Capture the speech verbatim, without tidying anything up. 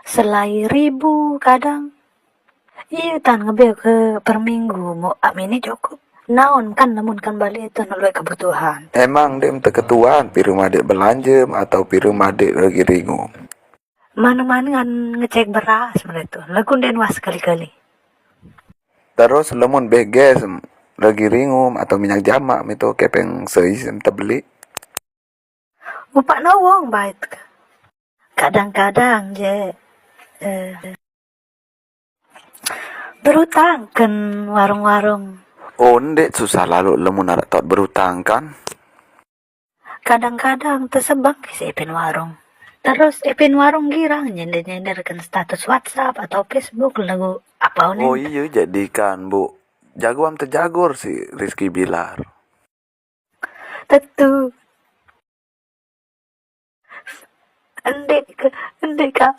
Selai ribu kadang. Iya tan ngebeo ke per minggu, mo amini cukup. Naon kan namun kan balik itu nolak kebutuhan. Emang dem teketuan pire made belanje atau pire made regi ringum. Mana-mana kan ngecek beras mereka. Lagu den was kali-kali. Terus lemun beh gas, regi ringum atau minyak jamak itu kepeng seis tebeli. Upak nawong bait. Kadang-kadang je eh, berutang ken warung-warung. Oh, ndek susah lalu lemun arak tot berutang kan? Kadang-kadang tersebang ke si Ipin warung. Terus Ipin warung girang nyender-nyender ken status WhatsApp atau Facebook lagu apa. Oh iya, jadikan Bu. Jagoan terjagur si Rizky Bilar. Tentu. Ndek ke, ndek ka,